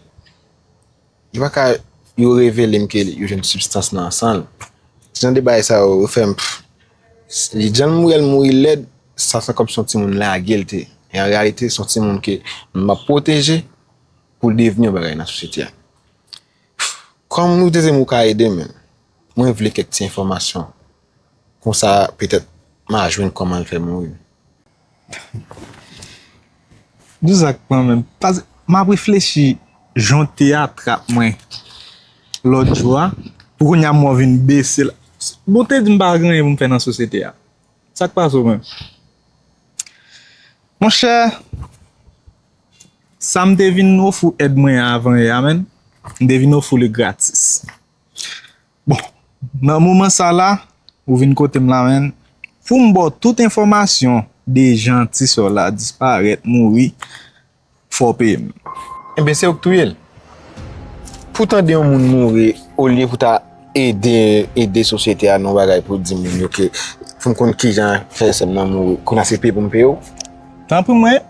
Yo pa ka, yo revele m ke yo jwenn sibstans nan san l. Ti jan de bagay sa yo, yo fè m, pff, li jan l mouri, l mouri lèd, sa se kòm si yon timoun lage l te. E an reyalite, se yon timoun ke m ap pwoteje pou l devni yon bagay nan sosyete a. Kòm ou te di m ou ka ede m, mwen vle kèk ti enfòmasyon. Konsa, petèt, m a jwenn kòman l fè mouri. Di sa k pran menm. Pas, m ap reflechi jan w te atrap mwen lòt jou a. Pou kounye a m wè w vin bese la. Bon, te di m pa gen anyen pou m fè nan sosyete a. Sa k pase w menm? Monchè, sa m te vin ofri w èd mwen an avan yè a, menn, m te vin ofri w li gratis. Bon, nan moman sa la, ou vin kote m la, menn, pou m ba w tout enfòmasyon de jan ti sè w la disparèt, mouri, fò w peye m. Enben, se ou k touye l. Pou tande yon moun mouri, olye pou ta ede, ede sosyete a nan yon bagay pou di moun yo ke pou m konn kijan fè sè m nan mouri, kounye a se peye pou m peye w. Tanpri mwen,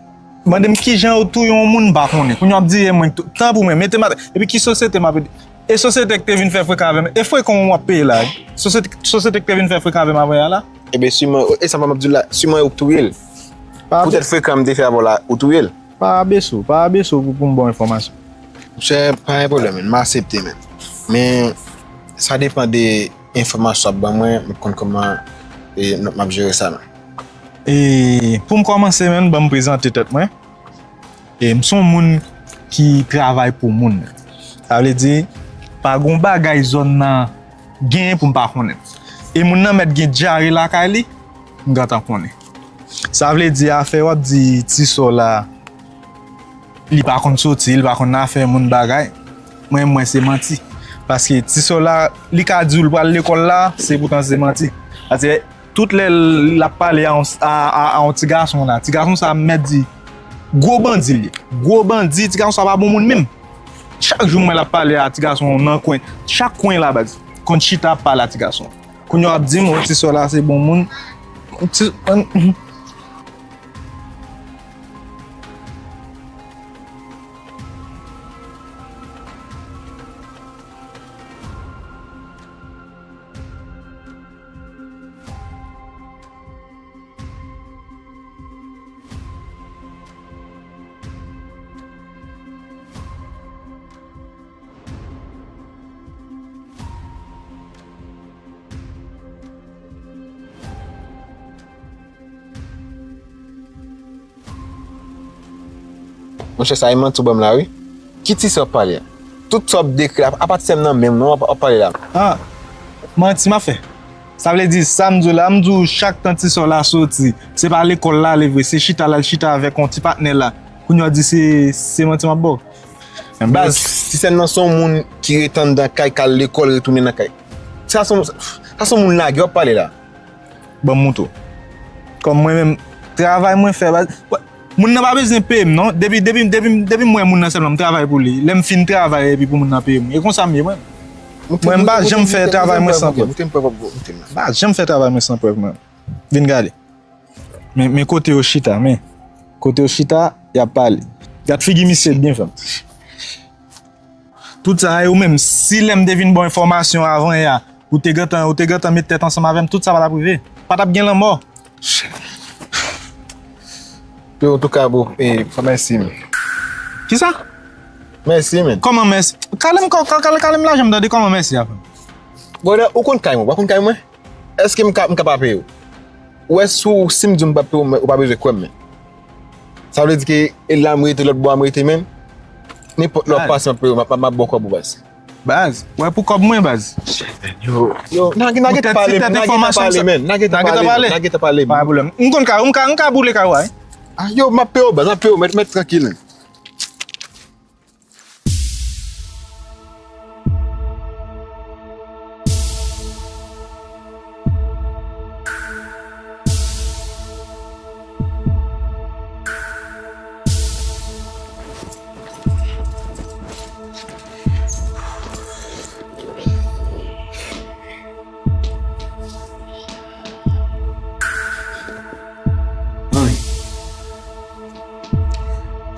mande m kijan yo touye yon moun m pa konnen. Kounye a w ap di e mwen, tanpri mwen, mete m atè. Epi ki sosyete m ap ede? E sosyete k te vin fè frekan avè m, e frekan w ap peye la, wi. Sosyete, sosyete k te vin fè frekan avè m avan yè a la. Enben, siman, e sa m ap di w la, siman e ou k touye l. Poutèt frekan m te fè avè w la, ou touye l. Pa abese w, pa abese w pou, pou m ba w enfòmasyon. Monchè, pa gen pwoblèm, menn, m aksepte, menn. Men, sa depann de enfòmasyon w ap ban mwen, m ap konn kòman, e, m ap jere sa, menn. E, pou m kòmanse, menn, ban m prezante tèt mwen. E, m se yon moun ki travay pou moun. Sa vle di, pa gen yon bagay zòn nan genyen pou m pa konnen. E moun nan mèt gen dyare lakay li, m gentan konnen. Sa vle di afè w ap di ti sè w la, li pa konn soti, li pa konn afè moun bagay. Mwen, mwen se manti. Paske ti sè w la, li ka di w l pral lekòl la, se poutan se manti. Paske tout lè l ap pale a yon, a, a, a yon ti gason la, ti gason sa mèt di, gwo bandi li ye. Gwo bandi, ti gason sa pa bon moun menm. Chak jou m wè l ap pale a ti gason nan kwen. Chak kwen la baz. Konn chita ap pale a ti gason. Kounye a w ap di m, o, ti sè w la se bon moun. Ti, Monchè, sa e manti w ban m la, wi. Ki ti sè w ap pale a? Tout sa w ap dekri la, apa ti sè m nan menm non w ap, ap pale la? Ah, manti m ap fè. Sa vle di, sa m di w la, m di w chak tan ti sè w la soti, se pa lekòl l ale vre, se chita l al chita avèk yon ti patnè la. Kounye a w di se, se manti m ap ba w. Baz, ti sè m nan se yon moun ki ret anndan kay, k al lekòl, retounen nan kay. Sa se yon, sa se yon moun lage w ap pale la. Ban m montre w. Kòm mwen menm, travay mwen fè, baz, moun nan pa bezwen peye m non. Depi, depi, depi, depi m wè moun nan sèlman, m travay pou li. Lè m fin travay epi pou moun nan peye m. E konsa m ye mwen. Mwen m pa janm fè travay mwen san prèv. M pa janm fè travay mwen san prèv mwen. Vin gade. Men, men kote yo chita, men. Kote yo chita, y ap pale. Gad figi misye byen fè m. Tout sa a, e ou menm, si lè m te vin ba w enfòmasyon avan yè a, ou te gentan, ou te gentan met tèt ansanm avè m, tout sa pa t ap rive. Pa t ap gen lanmò. Yo, antouka, bro, e, mèsi, men. Kisa? Mèsi, men. Kòman mèsi? Kale m, ka-, ka-, kale, kale m lajan m tande, kòman mèsi a fè m? Brother, ou konn kay mwen, ou pa konn kay mwen? Èske m ka, m ka pa peye w? Ou wè si w, si m di w m p ap peye w, men ou pa bezwen kwè m, men. Sa vle di ke e la m rete, lòt bò a m rete, men nenpòt lè w ap pase m ap peye w, m ap, m ap ba w kòb ou baz. Baz, wè pou kòb mwen, baz. Yo, yo, n a, n a gentan pale, men, n a gentan pale, men, n a gentan pale, men, n a gentan pale, men. Pa gen pwoblèm. M konn kay ou, m ka, m ka boule kay ou a, wi. Ah, yo, m ap peye w, baz, m ap peye w, mèt, mèt trankil, men. Anyen.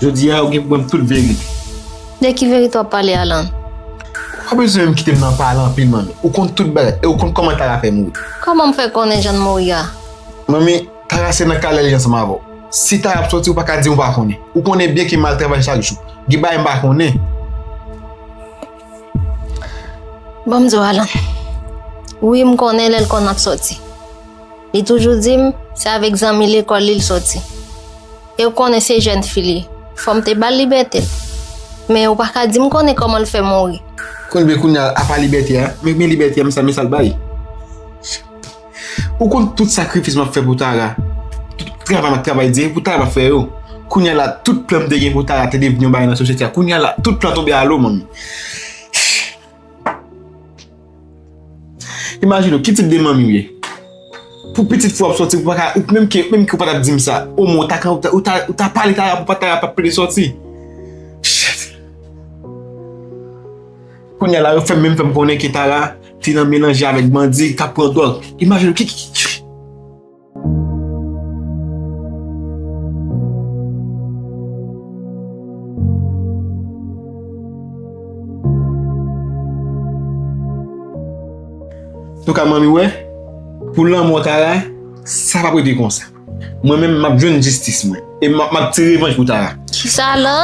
Jodi a, ou gen pou ban m tout verite. De ki verite w ap pale, Alan? Ou pa bezwen menm kite m nan pale anpil, manmi. Ou konn tout bagay, e ou konn kòman Tara fè mouri. Kòman m fè konnen jan l mouri a? Manmi, Tara se nan kalè li ansanm avè w. Si Tara ap soti, ou pa ka di ou pa konnen. Ou konnen byen ke m al travay chak jou. Gen bagay m pa konnen. Ban m di w, Alan. Wi, m konnen lè l konn ap soti. Li toujou di m, se avèk zanmi lekòl li l soti. E w konnen se jèn fi l ye. Fò m te ba l libète l. Men ou pa ka di m konnen kòman l fè mouri. Konn byen kounye a, apa libète a, men, men libète a, men sa, men sa l bay. Ou konn tout sakrifis m ap fè pou Tara, tout travay m ap travay di, pou Tara m ap fè yo. Kounye a la, tout plan m te gen pou Tara te devni yon bagay nan sosyete a. Kounye a la, tout plan tonbe a lo, manmi. Imajine w, ki tip de manmi w ye? Pou pitit fi w ap sòti, ou pa ka, ou menm ke, menm ke ou pa t ap di m sa, omwen ou ta ka, ou ta, ou ta, ou ta pale Tara pou pa Tara pa plede sòti. Shit. Kounye a la, yo fè m menm fè m konnen ke Tara te nan melanje avèk bandi, k ap pran dwòg. Imajine w, ki, ki, ki, Antouka, manmi, wè, pou lanmò Tara, sa p ap rete konsa. Mwen menm, m ap jwenn jistis mwen. E m ap, m ap tire revanj pou Tara. Kisa la?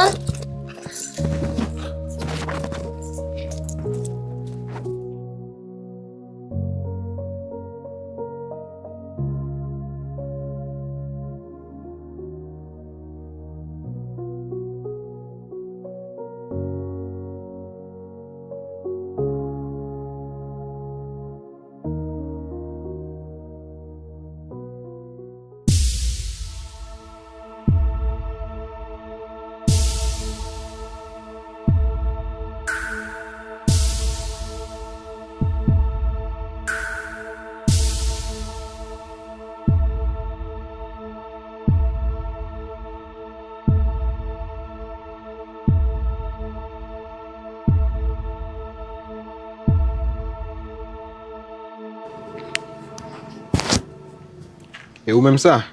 E ou menm sa?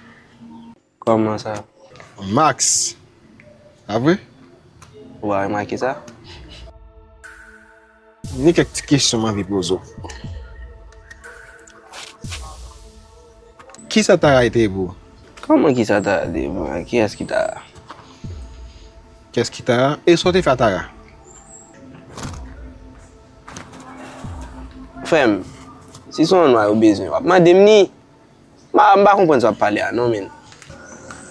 Kòman sa? Max. A vre? Ou pa remake sa? Gen kèk ti kesyon m anvi poze w. Kisa Tara te ye pou ou? Kòman kisa Tara te ye pou mwen? Kiyès ki Tara? Kiyès ki Tara? E sa w te fè a Tara? Frè m, si se yon nwa yo bezwen, w ap mande m li? M pa, m pa konprann sa w ap pale a non, menn.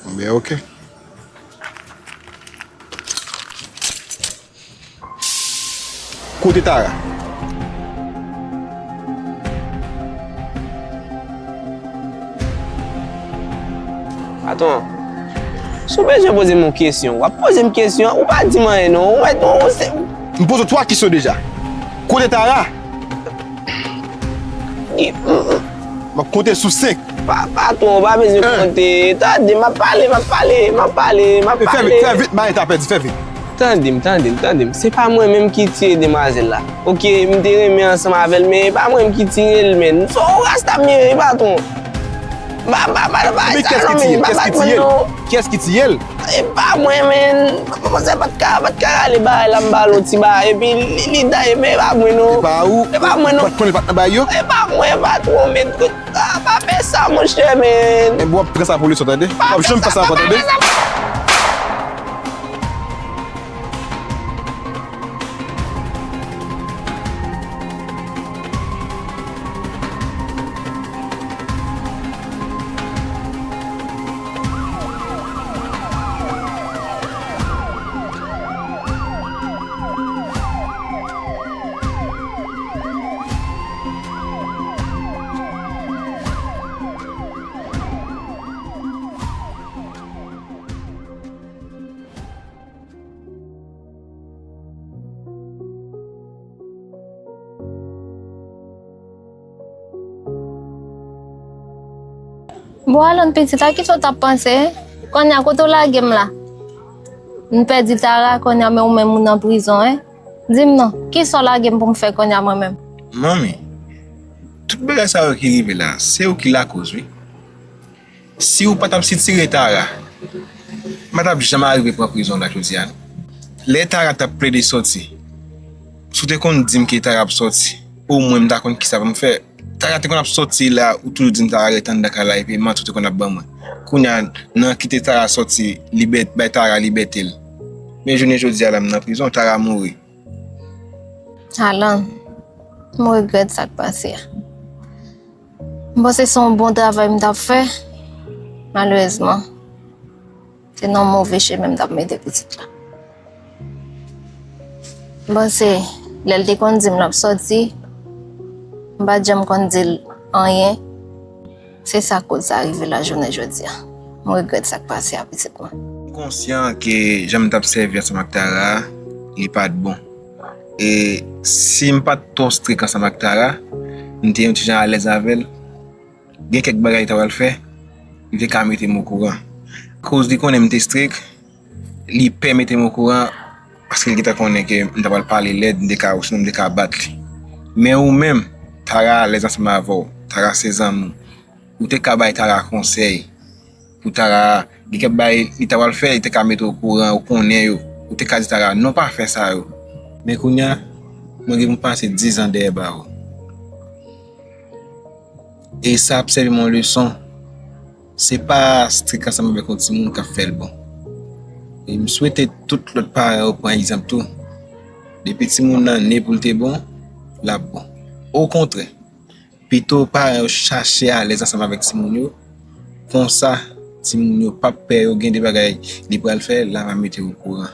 Bon, ben, oke. Kote Tara? Patwon, si w bezwen poze m yon kesyon, w ap poze m kesyon an, ou pa di m anyen non. Ou mèt, ou se... M poze w twa kesyon deja. Kote Tara? M ap konte sou senk. Pa, patwon, ou pa bezwen konte. Tande, m ap pale, m ap pale, m ap pale, m ap pale. Fè vit, fè vit, bagay ta pèdi, fè vit. Tande m, tande m, tande m. Se pa mwen menm ki tiye demwazèl la. Oke, m te renmen ansanm avè l, men e pa mwen menm ki tiye l, menn. Se yon rasta m ye, wi, patwon. M pa, m pa, m pa nan bagay sa non, menn. M pa bat moun non. Kiyès ki tiye l? E pa mwen, menn. Manzè pa t ka, pa t ka rale bagay la, m ba l yon ti bagay, epi li, li daye, men e pa mwen non. E pa ou? E pa mwen non. Ou pa t konnen l pa t nan bagay yo? E pa mwen, patwon, menn. Ah, pa fè sa, monchè, menn. Enben, w ap pran sa pou leson, tande? W ap janm fè sa ankò, tande? Bon, Alan, pitit, a kisa w t ap panse, en? Kounye a, kote w lage m la? M pèdi Tara, kounye a, men ou menm ou nan prizon, en? Di m non, kisa w lage m pou m fè kounye a mwen menm? Manmi, tout bagay sa yo ki rive la, se ou ki lakoz, wi. Si ou pa t ap sitire Tara, m pa t ap janm arive pran prizon la jodi a non. Lè Tara t ap plede sòti, si w te konn di m ke Tara ap sòti, omwen m ta konn kisa pou m fè. Tara te konn ap sòti la, ou toujou di m Tara ret anndan kay la, epi manti w te konn ap ban mwen. Kounye a, nan kite Tara sòti, libè-, bay Tara libète l. Men jounen jodi a la, m nan prizon, Tara mouri. Alan, m regrèt sa k pase a. M panse se yon bon travay m t ap fè. Malerezman, se nan yon move chemen m t ap mete pitit la. M panse, lè l te konn di m l ap sòti, m pa t janm konn di l anyen. Se sa k koz sa rive la jounen jodi a. M regrèt sa k pase a, pitit mwen. M konsyan ke jan m t ap sèvi ansanm ak Tara a, li pa t bon. E si m pa t twò strik ansanm ak Tara, m te yon ti jan alèz avè l, gen kèk bagay li ta pral fè, li te ka mete m okouran. Akoz li konnen m te strik, li pè mete m okouran, paske li gentan konnen ke m ta pral pale lèd, m te ka, osinon m te ka bat li. Men ou menm, Tara alèz ansanm avè w, Tara se zanmi w. Ou te ka bay Tara konsèy. Pou Tara, gen kèk bagay li ta pral fè, li te ka mete w okouran, ou konnen yo. Ou te ka di Tara, "Non, pa fè sa yo." Men kounye a, mwen gen pou m pase diz an dèyè ba ou. E sa ap sèvi m yon leson. Se pa strik ansanm avèk yon timoun k ap fè l bon. E m swete tout lòt paran yo pran egzanp tou. Depi timoun nan ne pou l te bon, l ap bon. Okontrè, pito paran yo chache alèz ansanm avèk timoun yo. Konsa, timoun yo p ap pè yo gen de bagay li pral fè, l ava mete yo okouran.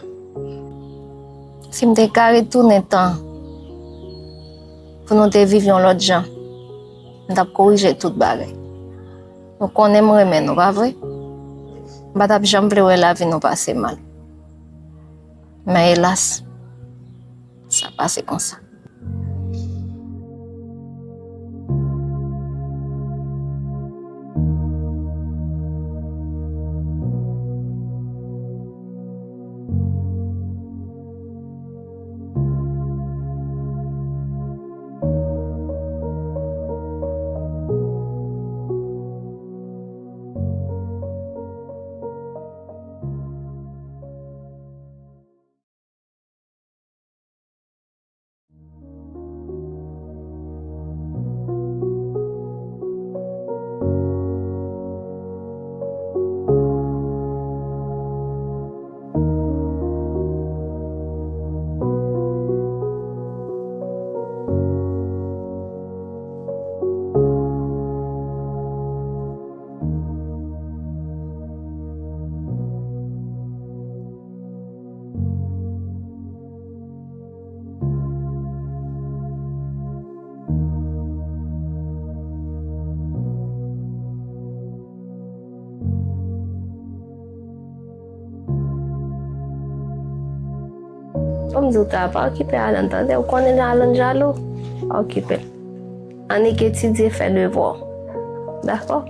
Si m te ka retounen tan pou nou te viv yon lòt jan, m t ap korije tout bagay. Nou konnen m renmen nou, pa vre? M pa t ap janm vle wè lavi nou pase mal. Men elas, sa pase konsa. Kòm di w ta pa okipe Alan, tande, ou konnen Alan jalou, pa okipe l. Annik etidye, fè devwa w. Dakò?